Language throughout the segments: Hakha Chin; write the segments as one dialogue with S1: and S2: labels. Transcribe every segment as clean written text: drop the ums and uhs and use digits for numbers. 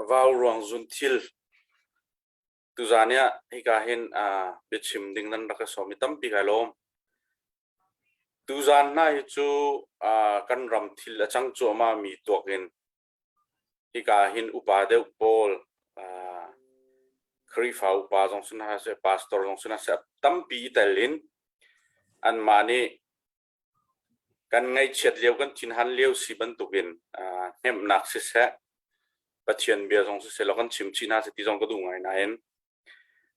S1: Vauruang zunthil tuzaan ah hika hin biachim ding nan rak ka sawm i tampi kai lawm. Tuzaan hna hi cu kan ram thil a cang cuahmah mi tuak in hika hin upa deuh pawl Khrihfa upa zong si hna seh, pastor zong si hna seh, tampi i tel in anmah nih Kan ngaihchiat lio, kan thinhan lio si bantukin hnemhnak siseh, Pathian bia zong siseh law kan chim chih hna seh ti zong ka duh ngai nain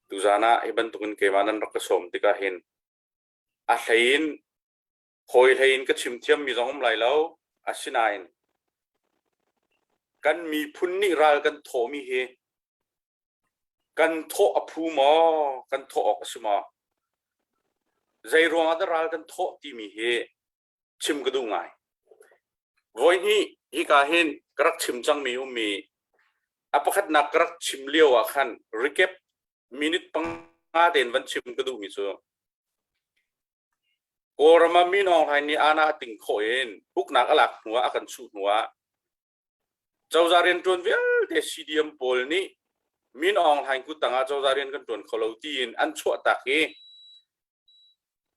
S1: tuzaan ah hi bantukin keimah nan rak ka sawm tikah hin a hlei in hawi hlei in ka chim thiammi zong um lai lo. Asinain kan miphun nih ral kan thawhmi hi Kan thawh a phu maw? Kan thawh awk a si maw? Zei ruangah dah ral kan thawh timi hi chim ka duh ngai. Voihnih hika hin ka rak chim cangmi ummi a pakhatnak ka rak chim lio ah khan recap minute panga tein van chim ka duhmi cu Kawlram ah Min Aung Hlaing nih aana a ting khawh in uknak a lak hnu ah a kan chuh hnu ah Cozah rianṭuan vialte CDM pawl nih Min Aung Hlaing kut tangah cozah rian kan ṭuan kho lo tiin an chuahtak i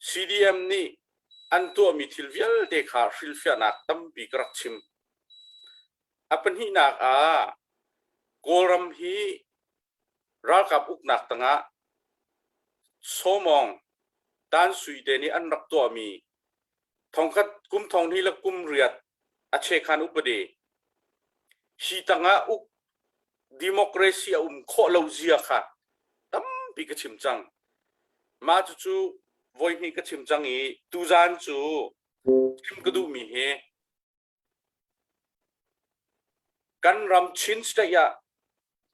S1: CDM nih an tuahmi thil vialte kha hrilhfiahnak tampi ka rak chim. A pahnihnak ah Kawlram hi ralkap uknak tangah Sawmawng Tan Sui te nih an rak tuahmi thongkhat kum thonghnih le kum riat a chekhan upadi hi tangah uk democracy a um khawh lo zia kha tampi ka chim cang mah cucu voihnih ka chim cang i tuzan cu chim ka duhmi hi kan ram Chin state ah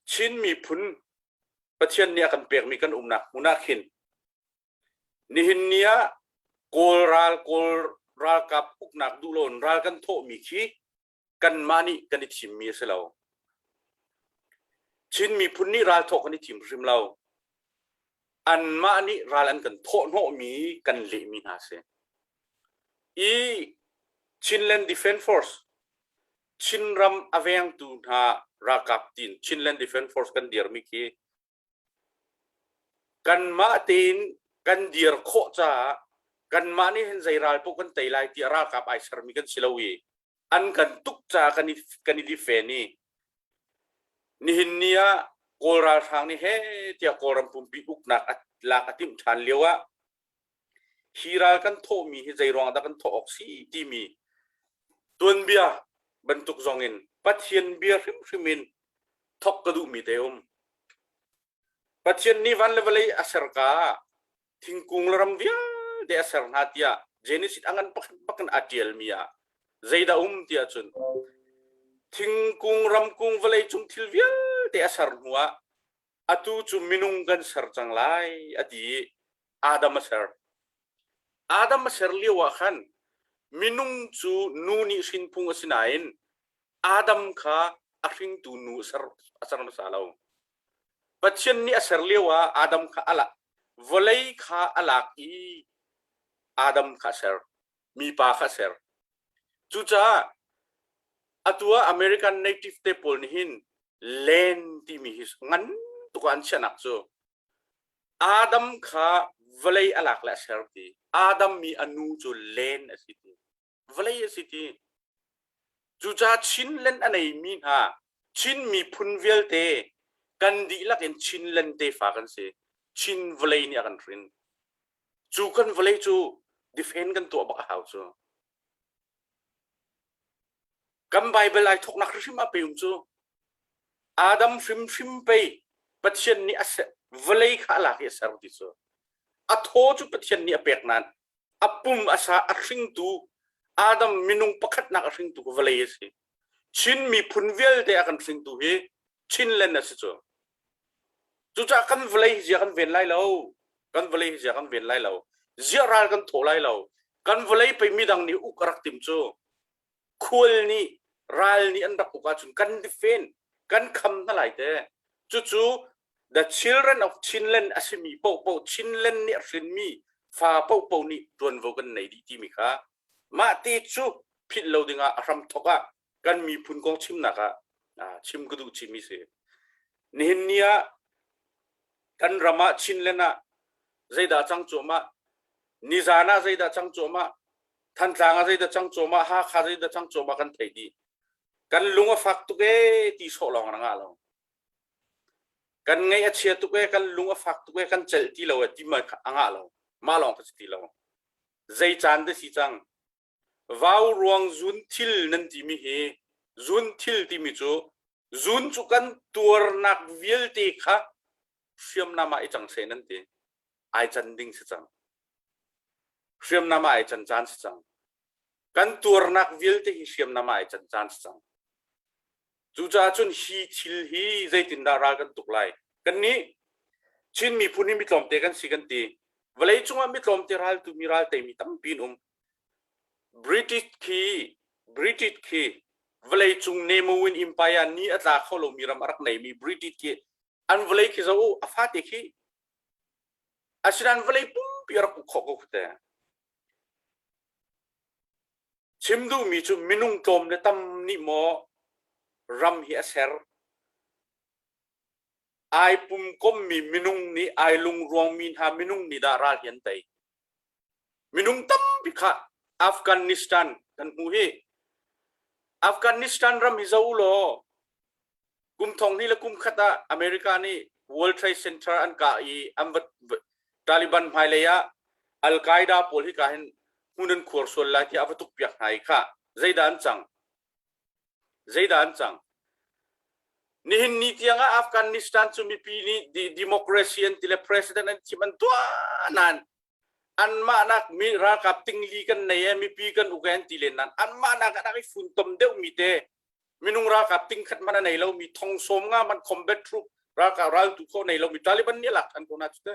S1: Chin miphun Pathian nih a kan pekmi kan umnak hmun ah khin Nihin ni ah Kawl ral Kawl ralkap uknak duh loin ral kan thawhmi khi kanmah nih kan i thimmi a si lo. Chin miphun nih ral thawh kan i thim hrim lo. Anmah nih ral an kan thawh hnawhmi kan lehmi hna a si. I Chinland Defence Force Chinram a vengtu hna ralkap tiin Chinland Defence Force kan dirmi khi Kanmah tein kan dir khawh caah kanmah nih hin zei ral paoh kan tei lai tiah ralkap ai sermi kan si lo i an kan tuk caah kan i kan i difen i nihin ni ah Kawl ralhrang nih he tiah Kawlram pumpi uknak a lak a timh ṭhan lio ah hi ral kan thawhmi hi zei ruang dah kan thawh awk si timi tuanbia bantuk zong in Pathian bia hrimhrim in thok ka duhmi te um. Pathian nih van le vawlei a ser ka thingkung le ram vialte a ser hna tiah Genesis a ngan pakhat bakin a ṭialmi ah zeidah um tiah cun thingkung ramkung vawlei cung thil vialte a ser hnu ah atu cu minung kan ser cang lai a ti i Adam a ser. Adam a ser lio ah khan minung cu nu nih hrinphung a si nain Adam kha a hringtu nu a ser, a ser hmasa lo. Pathian nih a ser lio ah Adam kha a lak, vawlei kha a lak i Adam kha a ser, mipa kha a ser. Cucaah atu ah American native te pawl nih hin land timi hi ngan tuk ah an chiahnak cu Adam kha vawlei a lak le a ser ti. Adam mi a nu cu len a si ti. Vawlei a si ti. Cucaah Chinland a neimi hna Chin miphun vialte kan dihlak in Chinland tefa kan si. Chin vawlei nih a kan hrin. Cu kan vawlei cu defend kan tuah bak a hau cu. Kan Bible ai thawknak hrimhrim ah pe um cu. Adam hrimhrim pei Pathian nih a vawlei kha a lak i a ser ti cu. A thaw cu Pathian nih a pek nain a pum a sa a hringtu Adam minung pakhatnak a hringtu ku vawlei a si. Chin miphun vialte a kan hringtu hi Chinland a si cu. Cucaah kan vawlei hi zia kan ven lai lo. Kan vawlei hi zia kan ven lai lo. Zia ral kan thawh lai lo. Kan vawlei pei midang nih uk a rak tim cu. Khual nih ral nih an rak uk ahcun kan defend kan kham hna lai te. Cucu the children of Chinland a simi paohpaoh Chinland nih a hrinmi fa paohpaoh nih ṭuanvo kan nei dih timi kha mah te cu philh lo dingah a hramthok ah kan miphun kong chimnak ah. Chim ka duh chimi si. Nihin ni ah kan ram ah Chinland ah zeidah cang cuahmah, nizan ah zeidah cang cuahmah, Thantlang ah zeidah cang cuahmah, Hakha zeidah cang cuahmah kan theih dih. Kan lung a fak tuk ee ti sawh lawng na ngah lo. Kan ngaih a chia tuk ee, kan lung a fak tuk ee, kan celh ti lo ee ti ma a ngah lo. Mah lawng ka si ti lo. Zei caan dah si cang? Vau ruang zun thil nan timi hi zun thil timi cu zun cu kan tuarnak vialte kha hriamnam ah i cang seh nan ti. Ai can ding si cang. Hriamnam ah ai can caan si cang. Kan tuarnak vialte hi hriamnam ah ai can caan si cang. Cucaah cun hi thil hi zeitindah ral kan tuk lai? Kannih Chin miphun hi mi tlawmte kan si kan ti. Vawlei cungah mi tlawmte raltu mi ral teimi tampi an um. British khi British khi vawlei cung Nemowin Empire ni a tla kho lomi ram a rak neimi British khi an vawlei khi zoh u a fate khi asinain vawlei pumpi a rak uk khawh ko te. Chim duhmi cu minung tlawm le tam nih maw ram hi a ser? Ai pumkommi minung nih ai lungruangmi hna minung nih dah ral hi an tei. Minung tampi kha Afghanistan kan hmu hi. Afghanistan ram hi zoh law kum thong hnih le kum khat ah America nih World Trade Center an kah i an va Taliban hmailei ah Al Qaeda pawl hi ka hin hmun an khuar sual lai tiah a va tuk piak hna i kha zeidah an cang? Zeidah an cang? Nihin ni tiang ah Afghanistan cu mipi nih democracy an ti le president an thim an tuah nain anmah nak mi ralkap tingli kan nei e mipi kan uk e an ti len nain anmah nak ah i funtom deuh mi te minung ralkap ting khat man a nei lomi thong sawm nga man combat troop ralkap raltu kho nei lomi Taliban nih a lak than ko na cu te.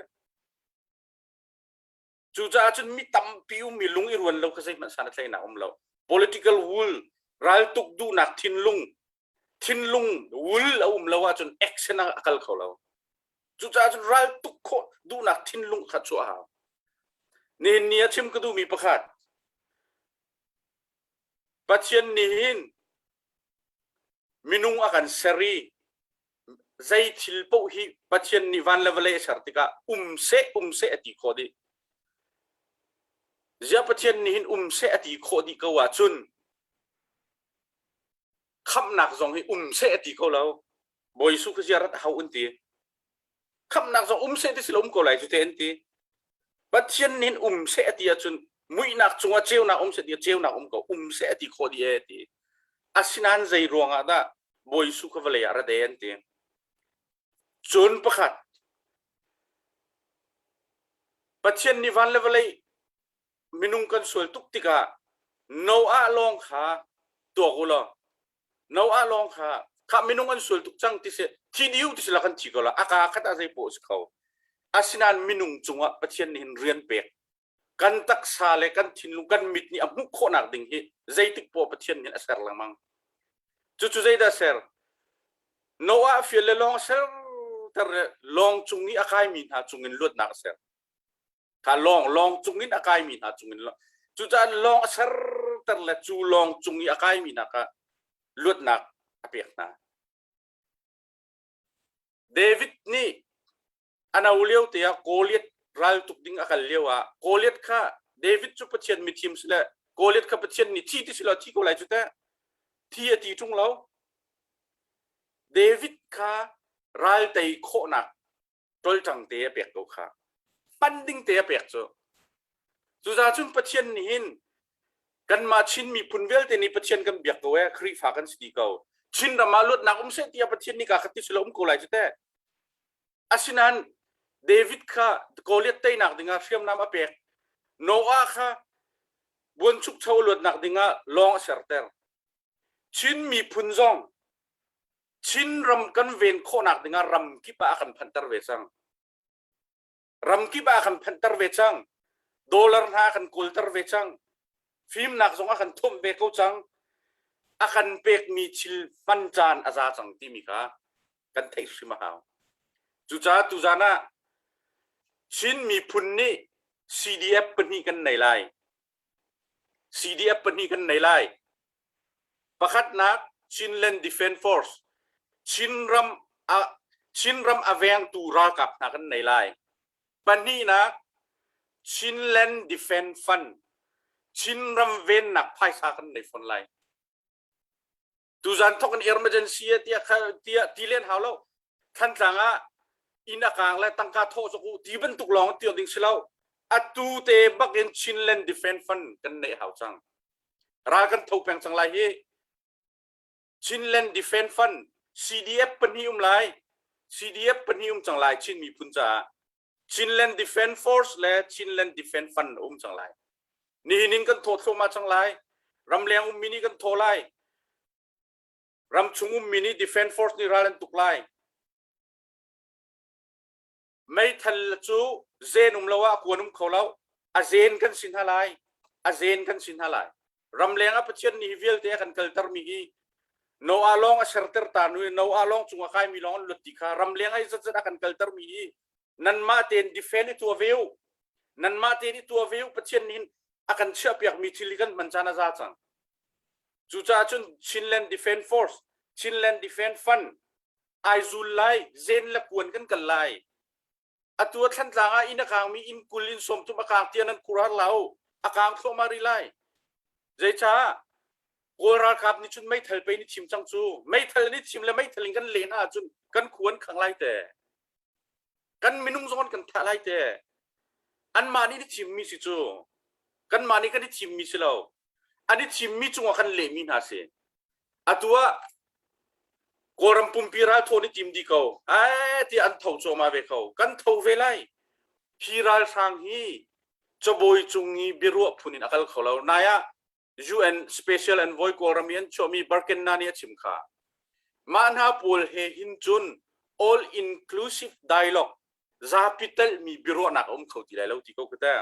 S1: Cucaah cun mi tampi ummi lung i ruan lo kha zeihmanh san a tleinak um lo. Political will raltuk duhnak thinlung thinlung will a um lo ahcun action a kal kho lo. Cucaah cun raltuk khawh duhnak thinlung kha chuah hau. Nihin ni a chim ka duhmi pakhat Pathian nih hin minung a kan ser i zei thil paoh hi Pathian nih van le vawlei a ser tikah um seh um seh a ti khawh dih. Ziah Pathian nih hin um seh a ti khawh dih ko ahcun khamhnak zong hi um seh a ti ko lo. Bawi Jesuh kha ziah rat a hau an ti. Khamhnak zong um seh ti si lo um ko lai cu te an ti. Pathian nih um seh a ti ahcun muihnak cungah ceunak um seh ti ceunak um ko um seh a ti khawh dih e ti. Asinain zei ruangah dah Bawi Jesuh kha vawlei ah ra de an ti. Cun pakhat Pathian nih van le vawlei minung kan sual tuk tikah Noah lawng kha tuak u law Noah lawng kha kha minung an sual tuk cang ti si thi diu ti si la kan thi ko la aka khat ah zei poh si kho. Asinain minung cungah Pathian nih hin rian pek kan taksa le kan thinlung kan mit nih a hmuh khawhnak ding hi zeitik poah Pathian nih a ser lengmang. Cucu zeidah ser? Noah fial le lawng ser ter le lawng cung i a kaimi hna cungin luatnak a ser. Kha lawng lawng cungin a kaimi hna cungin cucaah lawng a serter le cu lawng cung i a kaimi hna kha luatnak a pek hna. David nih a no lio te ah Goliath ral tuk ding a kal lio ah Goliath kha David cu Pathian mithim si le Goliath kha Pathian nih thi ti si lo thi ko lai cu teh thi a ti ṭung lo. David kha ral tei khawhnak ṭolṭang te a pek ko kha hman ding te a pek cu. Cucaah cun Pathian nih hin kanmah Chin miphun vialte nih Pathian kan biak ko ee Khrihfa kan si dih ko. Chin ram ah luatnak um seh tiah Pathian nih ka khat ti silo um ko lai cu teh. Asinain David kha Goliath teinak dingah hriamnam a pek. Noah kha buanchukcho luatnak dingah lawng a serter. Chin miphun zong Chin ram kan ven khawhnak dingah ram kip ah a kan phanhter ve cang. Ram kip ah a kan phanhter ve cang. Dollar hna a kan kawlter ve cang. Fimnak zong a kan thomh ve ko cang. A kan pekmi thil hman caan a za cang timi kha kan theih hrim a hau. Cucaah tuzan ah Chin miphun nih CDF pahnih kan nei lai. CDF pahnih kan nei lai. Pakhatnak Chinland Defence Force. Chinram a Chinram a vengtu ralkap hna kan nei lai. Pahnihnak Chinland Defense Fund Chinram vennak phaisa kan nei fawn lai. Tuzan thok in emergency tiah tiah ti len hau lo. Thantlang ah inn a kang le tangka thawh zok u ti bantuk lawng tiang ding si lo. Atu te bak in Chinland Defense Fund kan neih hau cang. Ral kan tho peng cang lai hi. Chinland Defense Fund CDF pahnih um lai. CDF pahnih um cang lai Chin miphun caah. Chinland Defense Force le Chinland Defense Fund um cang lai. Nihin in kan thaw thluahmah cang lai. Ramleng ummi nih kan thaw lai. Ramchung ummi nih Defense Force nih ral an tuk lai. Meithal cu zen um lo ah kuan um kho lo. A zen kan si hna lai. A zen kan si hna lai. Ramleng ah Pathian nih hi vialte a kan kaltermi hi Noah lawng a serter ta nu Noah lawng cung a kaimi lawng an luat ti kha ramleng ah zatzat a kan kaltermi hi nanmah tein defend i tuah ve u. Nanmah tein i tuah ve u Pathian nih a kan chiahpiakmi thil hi kan hman caan a za cang. Cucaah cun Chinland Defense Force, Chinland Defense Fund ai zul lai, zen le kuan kan kal lai. Atu a Thlantlang ah inn a kaangmi inn 20 inn 30 a kaang tiah nan khuaruahhar lo. A kaang thluahmah rih lai. Zeicah? Kawl ralkap nih cun meithal pei ni thim cang cu. Meithal an i thim le meithal in kan leh hna ahcun kan khu an khang lai te. Kan minung zong an kan thah lai te. Anmah nih an i thimmi si cu. Kanmah nih kan i thimmi si lo. An i thimmi cungah kan lehmi hna si. Atu ah Kawlram pumpi ralthaw nih tim dih ko. Ai ti an tho cuahmah ve ko. Kan tho ve lai. Hi ralhrang hi cabawi cung i biaruah phun in a kal kho lo. Nai ah UN Special Envoy Kawlram i an chuahmi Barkenna nih a chim kha. Mah hna pawl he hin cun all inclusive dialogue zapi telhmi biaruahnak a um kho ti lai lo ti ko ka te.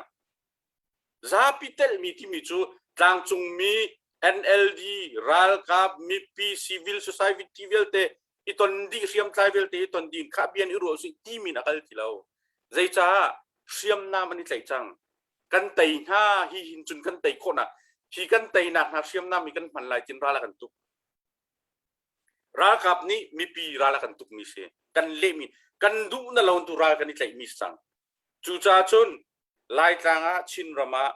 S1: Zapi telhmi timi cu tlangcungmi NLD, ralkap, mipi, civil society vialte i ton dih hriamtlai vialte i ton dih kha bian i ruah usih timi in a kal ti lo. Zeicah hriamnam an i tlaih cang. Kan tei hna hi hin cun kan tei khawhnak hi kan teinak hna hriamnam hi kan hman lai tin ral a kan tuk. Ralkap nih mipi ral a kan tukmi si. Kan lehmi kan duh na lo tu ral kan i tlaihmi si cang. Cucaah cun Laitlang ah Chinram ah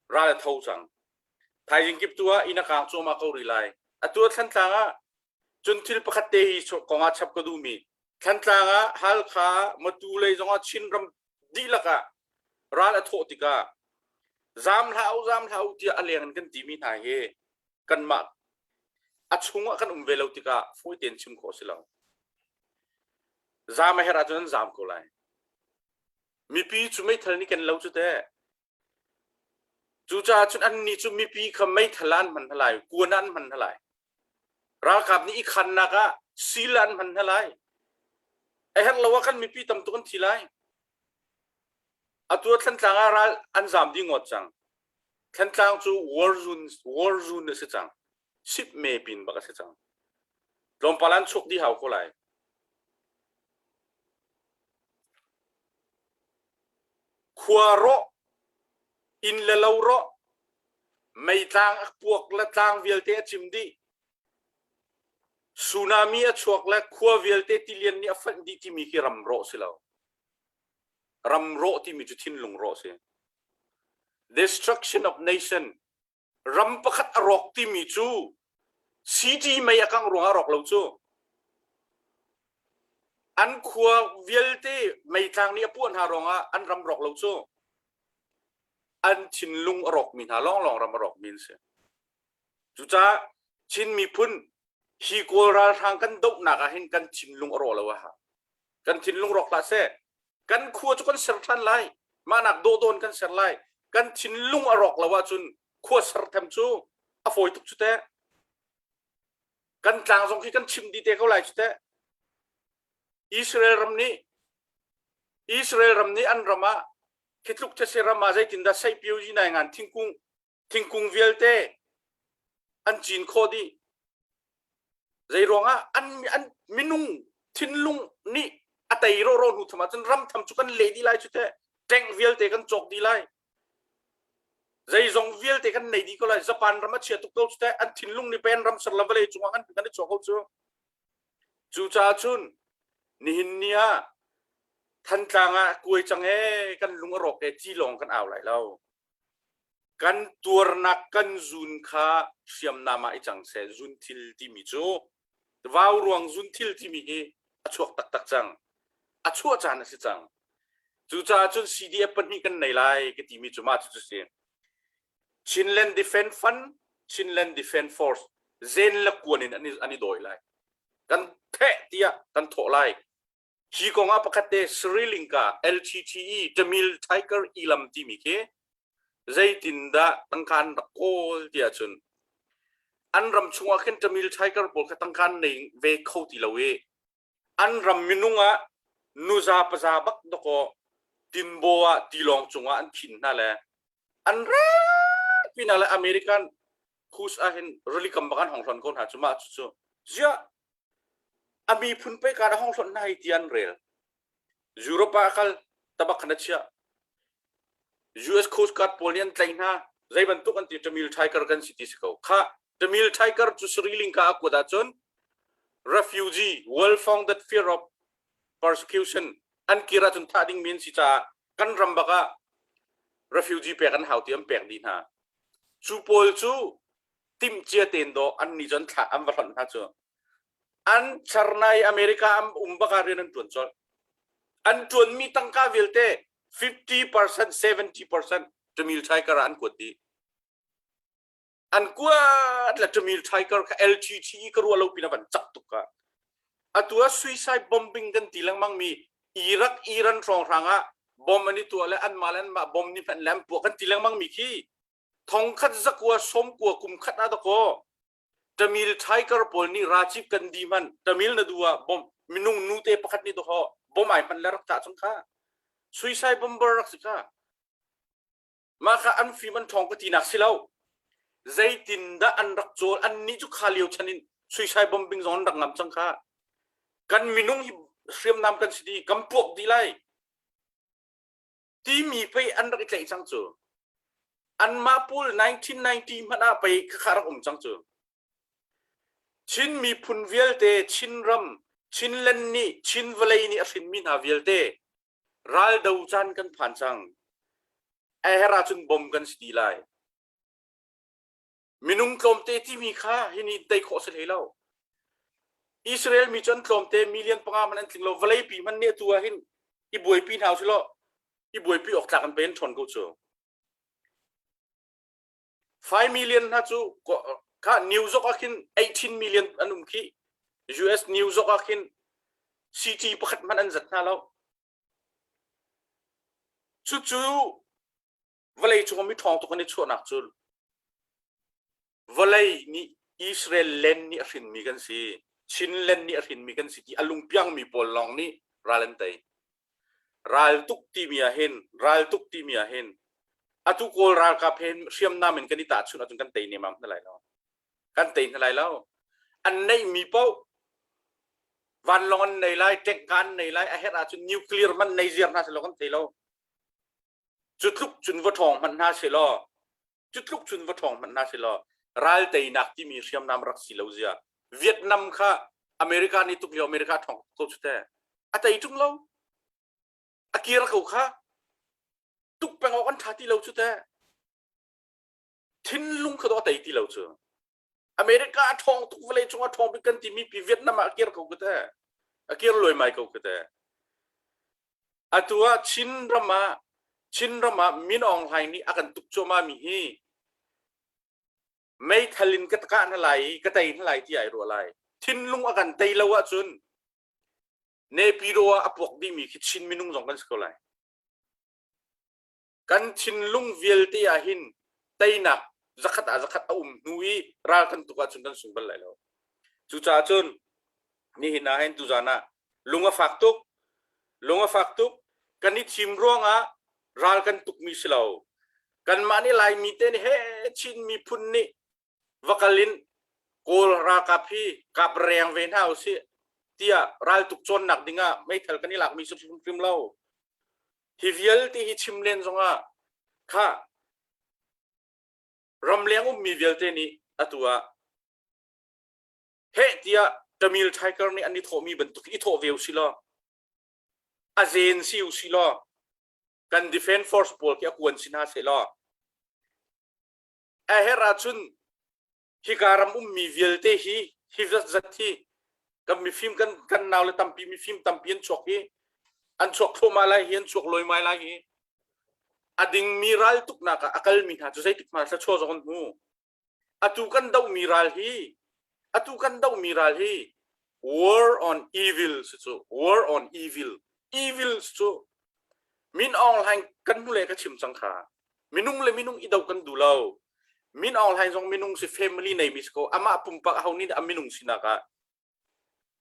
S1: ral a tho cang. Thaizing kip tu ah inn a kaang cuahmah ko rih lai. Atu ah Thlantlang ah cun thil pakhat te hi kong ah chap ka duhmi Thlantlang ah Halkha, Matu lei zong ah Chinram dihlak ah ral a thawh tikah zaam hlah u, zaam hlah u tiah a leng in kan timi hna hi kanmah a chung ah kan um ve lo tikah fawi tein chim khawh a si lo. Zaam a herh ahcun an zaam ko lai. Mipi cu meithal nih ken lo cu teh. Cucaah cun annih cu mipi kha meithal ah an hman hna lai, kuan ah an hman hna lai. Ralkap nih i khannak ah sil ah an hman hna lai. A herh lo ah kan mipi tam tuk an thi lai. Atu ah Thlantlang ah ral an zaam dih ngawt cang. Thlantlang cu war zone, war zone a si cang. Sip me pin bak a si cang. Tlawmpal an chuak dih hau ko lai. Khua rawh, inn le lo rawh, meitlang a puak le tlang vialte a cim dih. Tsunami a chuak le khua vialte tilian nih a fanh dih timi khi ram rawh si lo. Ram rawh timi cu thinlung rawh si. Destruction of nation ram pakhat a rawk timi cu city mei a kangh ruangah a rawk lo cu an khua vialte meitlang nih a puah hna ruangah an ram rawk lo cu an thinlung a rawkmi hna lawnglawng ram a rawkmi an si cucaah Chin miphun hi Kawl ralhrang kan dohnak ah hin kan thinlung a rawh lo a ha kan thinlung rawk hlah seh kan khua cu kan ser ṭhan lai mahnak dawhdawn kan ser lai kan thinlung a rawk lo ahcun khua ser them cu a fawi tuk cu teh kan tlang zong khi kan chim dih te ko lai cu teh Israel ram nih Israel ram nih an ram ah khi tluk these ram ah zeitindah seihpio yi nai ngan thingkung thingkung vialte an cin khawh dih. Zei ruangah an, an minung thinlung nih a tei rawraw hnu tham ahcun ram tham cu kan leh dih lai cu teh tank vialte kan cawk dih lai. Zeizong vialte kan nei dih ko lai. Japan ram a chia tuk ko cu teh an thinlung nih pen ram ser la vawlei cungah kan kan i chuak ko cu. Cucaah cun nihin ni ah Thantlang ah kuai cang ee kan lung a rawk ee ti lawng kan au lai lo. Kan tuarnak kan zun kha hriamnam ah i cang seh zunthil timi cu vau ruang zunthil timi hi a chuak taktak cang. A chuah caan a si cang. Cucaah cun CDF pahnih kan nei lai ka timi cu mah cu si. Chinland Defence Fund, Chinland Defence Force zen le kuan in an i dawi lai. Kan theh tiah kan thawh lai. Hi kong ah pakhat te Sri Lanka LTTE Tamil Tiger Ilam timi khi zeitindah tangka an rak kawl tiah cun an ram chungah khin Tamil Tiger pawl kha tangka an nei ve kho ti lo i an ram minung ah nuza paza bak dakaw tinbaw ah tilawng cungah an khin hna le an rak pina le American cruise ah hin rili kam bak an hong hlon ko hna cu mah cu cu ziah a miphun pe ka hong hlon hna hi ti an rel Europe ah kal tabak khan a chiah US Coast Guard pawl nih an tlaih hna zei bantuk an ti Tamil Tiger kan si ti si ko kha Tamil Tiger cu Sri Lanka a kuat ahcun refugee well founded fear of persecution an kir ahcun thah ding mi an si caah kan ram bak ah refugee pek an hau ti an pek dih hna cu pawl cu timhcia tein dawh an nih cun thlah an va hlonh hna cu an charnai America an um bak ah rian an tuan colh an tuanmi tangka vialte 50% 70% Tamil Tiger ah an kuat dih an kuat le Tamil Tiger kha LTT ka ruah lo pin a van cak tuk ka atu ah suicide bombing kan ti lengmang mi Iraq Iran hrawnghrang ah bomb an i tuah le anmah le anmah bomb ni hmanh le an puah kan ti lengmang mi khi thongkhat zakua sawmkua kum khat ah dakaw Tamil Tiger pawl nih racip kan di hman Tamil na du ah bomb minung nu te pakhat nih dakaw bomb ai hman le rak tah chung kha suicide bomber rak si kha Mah kha an fim an ṭhawng ka tinak si lo. Zeitindah an rak cawl annih cu kha lio chan in suicide bombing zong an rak ngam cang kha. Kan minung hi hriamnam kan si dih, kan puak dih lai. Timi pei an rak i tlaih cang cu. Anmah pawl 1990 hmanh ah pei khakha rak um cang cu. Chin miphun vialte, Chinram, Chinland nih, Chin vawlei nih a hrinmi hna vialte Raldo caan kan phan cang. A herh ahcun bom kan si ti lai. Minung tlawmte timi kha hi nih tei khawh si hlei lo. Israel mi cu an tlawmte million panga man an tling lo. Vawleipi hmanh nih atu ah hin i buaipi hna usih law i buaipi awk tlak an pe an ṭhawn ko cu. 5 million hna cu kha New York ah khin 18 million an um khi US New York ah khin city pakhat hmanh an zat hna lo cucu vawlei cung mi ṭhawng tuk an i chuahnak cu vawlei nih Israel land nih a hrinmi kan si Chinland nih a hrinmi kan si ti a lungpiangmi pawl lawng nih ral an tei Raltuk timi ah hin raltuk timi ah hin atu Kawl ralkap he hriamnam in kan i tahchunh ahcun kan tei nemam hna lai lo. Kan tei hna lai lo. An neihmi paoh vanlawng an nei lai, tank an nei lai, a herh ahcun nuclear hmanh nei ziar hna selaw kan thei lo. Cu tluk cun va ṭhawng hmanh hna selaw cu tluk cun va ṭhawng hmanh hna selaw ral teinak timi hriamnam rak si lo zia Vietnam kha America nih tuk lio America ṭhawng ko cu te a tei ṭung lo a kir ko kha tuk peng awk an ṭha ti lo cu te thinlung kha do a tei ti lo cu America a ṭhawng tuk vawlei cung a ṭhawng bik kan timi pi Vietnam ah a kir ko ku te a kir luaimai ko ku te atu ah Chin ram ah Chin ram ah Min Aung Hlaing nih a kan tuk cuahmah mi hi meithal in ka kah hna lai i ka tei hna lai ti ai ruah lai thinlung a kan tei lo ahcun Naypyidaw ah a puak dihmi khi Chin minung zong kan si ko lai Kan thinlung vialte ah hin teinak zakhat ah zakhat a um hnu i ral kan tuk ahcun kan sung bal lai lo. Cucaah cun nihin ah hin tuzan ah lung a fak tuk. Lung a fak tuk. Kan i thim ruangah ral kan tukmi si lo. Kanmah nih Laimi te nih he Chin miphun nih va kal in Kawl ralkap hi kap reng ve hna usih tiah raltuk cawnnak dingah meithal kan i lakmi si hrimhrim lo. Hi vialte hi chim len zongah kha ramleng ummi vialte nih atu ah heh tiah Tamil Tiger nih an i thawhmi bantuk i thawh ve usih law a zen si usih law kan defense force pawl khi a kuan si hna seh law a herh ahcun hika ram ummi vialte hi hi zat hi kan mifim kan kan nau le tampi mifim tampi an chuak hi an chuak thluahmah lai hi an chuak lawimai lai hi a dingmi ral tuknak ah a kalmi hna cu zeitik hmanh thluachuah zong an hmu. Atu kan dohmi ral hi atu kan dohmi ral hi war on evil si cu war on evil evil si cu Min Aung Hlaing kan hnulei ka chim cang kha minung le minung i do kan duh lo Min Aung Hlaing zong minung si family nei mi si ko amah pumpak aho nih dah a minung sinak ah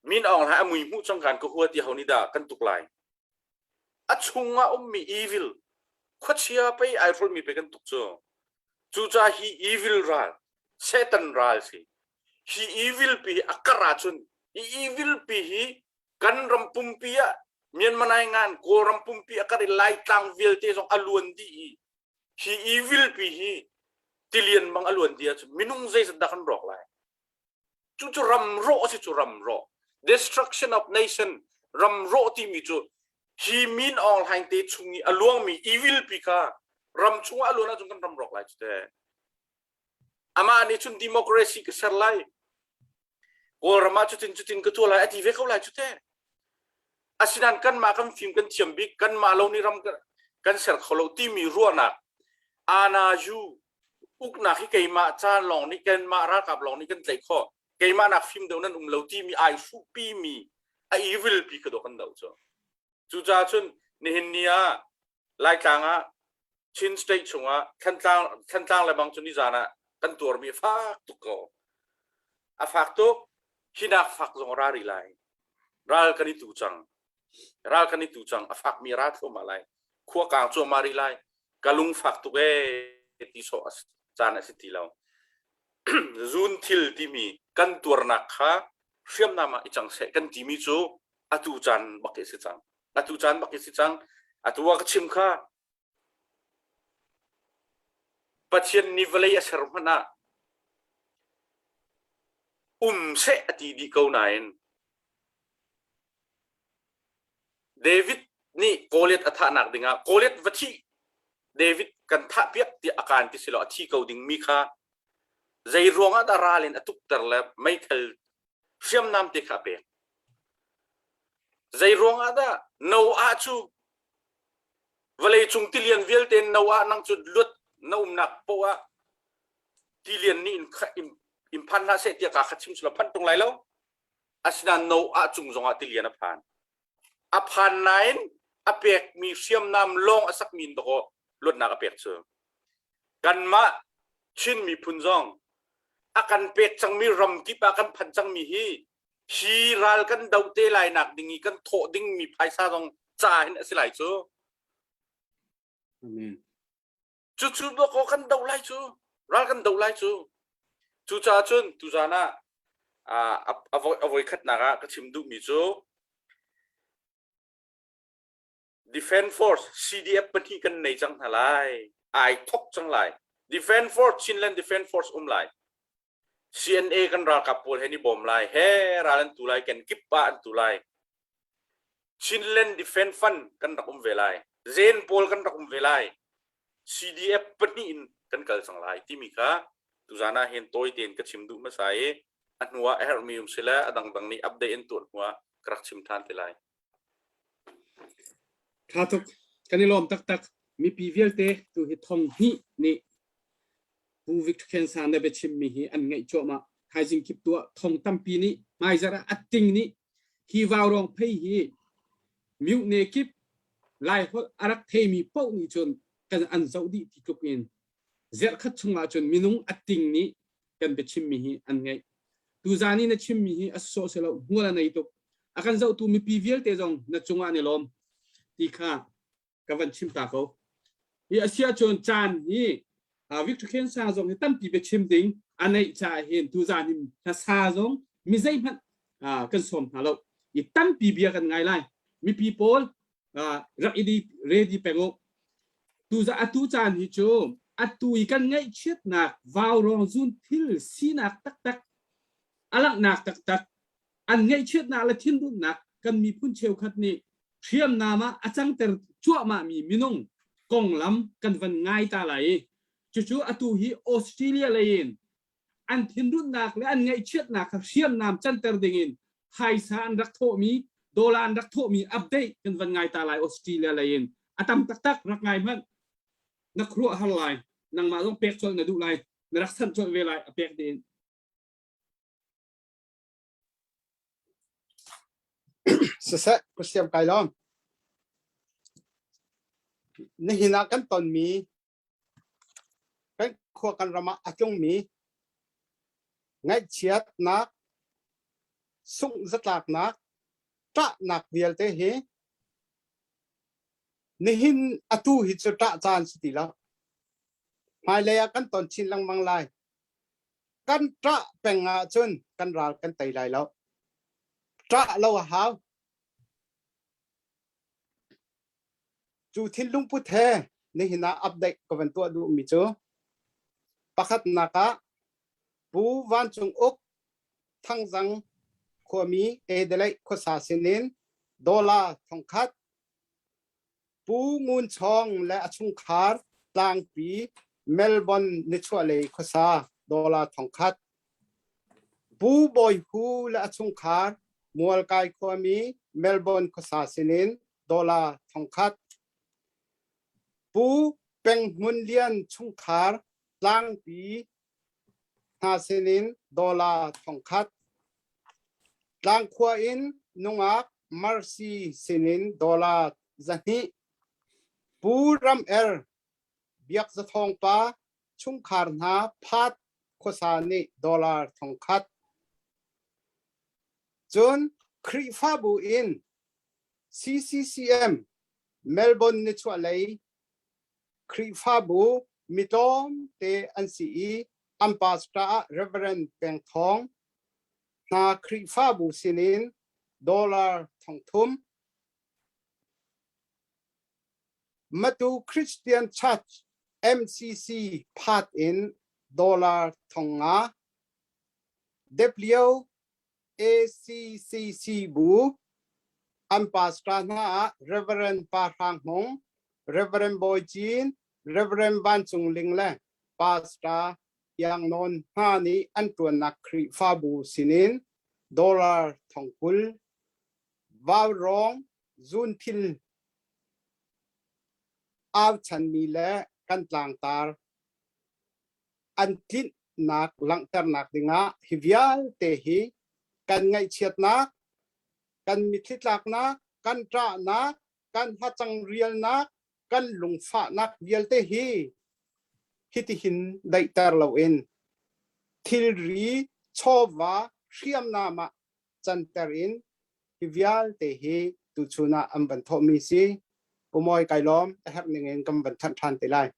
S1: Min Aung Hlaing a mui hmuh cang kan ka hua ti ho nih dah kan tuk lai a chungah ummi evil khuachia pei ai hrolmi pei kan tuk cu cucaah hi evil ral Satan ral si hi evil pi hi a kar ahcun hi evil pi hi kan ram pumpi ah Myanmar nai ngan Kawlram pumpi a kar i Laitlang vialte zong a luan dih i hi evil pi hi tilian bang a luan dih ahcun minung zeizat dah kan rawk lai Cucu ram rawh a si cu ram rawh. Destruction of nation ram rawh timi cu hi Min Aung Hlaing te chung i a luangmi evil pi kha ram chungah a luan ahcun kan ram rawk lai cu te. Amah nih cun democracy ka ser lai. Kawlram ah cutin cutin ka tuah lai a ti ve ko lai cu te. Asinain kanmah kan fim kan thiam bik kanmah lo nih ram kan ser kho lo timi ruahnak ana yu uknak hi keimah ca lawng nih kanmah ralkap lawng nih kan tlaih khawh keimah nak fim deuh nan um lo timi ai hruhpi mi a evil pi ka do kan do cu cucaah cun nihin ni ah Laitlang ah Chin state chungah Thantlang Thantlang le bang cu nizan ah kan tuarmi a fak tuk ko a fak tuk hinak fak zong ra rih lai ral kan i tu cang ral kan i tu cang a fakmi ra thluahmah lai khua kang cuahmah rih lai ka lung fak tuk ee ti sawh caan a si ti lo zun thil timi kan tuarnak kha hriamnam ah i cang seh kan timi cu atu caan bak hi si cang atu caan bak hi si cang atu ah ka chim kha Pathian nih vawlei a ser hmanh ah um seh a ti dih ko nain David nih Goliath a thahnak dingah Goliath va thih David kan thahpiak tiah a kaan ti si lo a thi ko dingmi kha zei ruangah dah ral in a tukter le meithal hriamnam te kha a pek. Zei ruangah dah Noah cu vawlei cung tilian vialte Noah nang cu luat na umnak poah ah tilian nih in, in phan hlah seh tiah ka kha chim silo phanh tung lai lo. Asinain Noah cung zongah tilian a phan. A phan nain a pekmi hriamnam lawng a sakmi in dawkaw luatnak a pek cu. Kanmah Chin miphun zong a kan pek cangmi ram kip ah kan phan cangmi hi hi ral kan do te lai nak ding i kan thawh dingmi phaisa zong ca hin a si lai cu.
S2: Amen.
S1: Cucu dawkaw kan doh lai cu. Ral kan doh lai cu. Cucaah cun tuzaan ah a voikhatnak ah ka chim duhmi cu Defense Force CDF pahnih kan nei cang hna lai. Ai thok cang lai. Defense Force Chinland Defense Force um lai. CNA kan ralkap pawl he ni bawm lai. He ral an tu lai ken kip pa an tu lai. Chinland Defense Fund kan rak um ve lai. Zen pawl kan rak um ve lai. CDF pahnih in kan kal cang lai timi kha tuzan ah hin tawi tein ka chim duh hmasa i a hnu ah a herhmi um sile a dangdang nih update in tuah hnu ah ka rak chim ṭhan te lai.
S2: Tha tuk. Kan i lawm taktak. Mipi vialte tu hi thong hnih nih Pu Victor Khen Sang na biachimmi hi an ngaih cuahmah. Thaizing kip tuah thong tampi nih hmaizarh ah atting nih hi vaurawng phei hi mute kip Lai holh a rak theimi paoh nih cun kan an zoh dih ti tluk in zerhkhat chungah cun minung atting nih kan biachimmi hi an ngaih. Tuzan i na chimmi hi a sawh si lo hmual a nei tuk. A kan zohtu mipi vialte zong na cungah an i lawm ti kha ka van chim ta ko. Hi a si ahcun caan hi Victor Khen Sang zong hi tampi biachim ding a neih caah hin tuzan hin hlasa zong mi zeihmanh kan sawm hna lo. I tampi bia kan ngai lai. Mipi pawl rak i ready peng u. Tuza atu caan hi cu atu i kan ngaihchiatnak vaurawng zun thil sinak taktak a langhnak taktak. An ngaihchiatnak le thinrunnak kan miphun cheukhat nih hriamnam ah a cangter cuahmahmi minung konglam kan van ngai ta lai i cucu atu hi Australia lei in an thinrunnak le an ngaihchiatnak kha hriamnam canter dingin phaisa an rak thawhmi dollar an rak thawhmi update kan van ngai ta lai Australia lei in a tam taktak rak ngai hmanh na khuaruah har lai nangmah zong pek colh na duh lai na rak sanh colh ve lai a pek ding.
S3: Siseh, ka siam kai lawm. Nihin ah kan tonmi kan khua kan ram ah a tlungmi ngaihchiatnak, sungh zatlaknak, ṭahnak vialte hi nihin atu hi cu ṭah caan si ti lo. Hmailei ah kan ton chin lengmang lai. Kan ṭah peng ahcun kan ral kan tei lai lo. Ṭah lo a hau. Cu thinlungput he nihin ah update ka van tuah duhmi cu pakhatnak ah Pu Van Cung Uk Thangzang khuami Adelaide khuasa sinin dollar thongkhat Pu Ngun Chawng le a chungkhar tlangpi Melbourne nichuahlei khuasa dollar thongkhat Pu Bawi Hu le a chungkhar Mualkai khuami Melbourne khuasa sinin dollar thongkhat Pu Peng Hmun Lian chungkhar tlangpi hna sinin dollar thongkhat Tlangkhua in nungak Mercy sinin dollar 200 Pu Ram Er Biak Za Thawng pa chungkhar hna Phat khuasa nih dollar 1000. Cun Khrihfabu in CCCM Melbourne nichuahlei Khrihfabu mi tlawmte an si i an pastor ah Reverend Peng Thawng hna Khrihfabu sinin dollar 3000. Matu Christian Church MCC phat in dollar 5,000. Deplio ACCC bu an pastor hna ah Reverend Pa Hrang Hmung, Reverend Bawi Cin, Reverend Van Cung Ling le Pastor Iang Nawn hna nih an ṭuannak Khrihfabu sinin dollar 20,000 vaurawng zunthil au chanmi le kan tlangtar an tlinhnak langhternak dingah hi vialte hi kan ngaihchiatnak, kan mitthli tlaknak, kan ṭahnak, kan hacang rialnak, kan lungfahnak vialte hi hitihin daihter loin thilri chawva hriamnam ah canter in hi vialte hi tuchun ah an van thawhmi si. Pumawi kai lawm a herh ning in kan van thanh ṭhan te lai.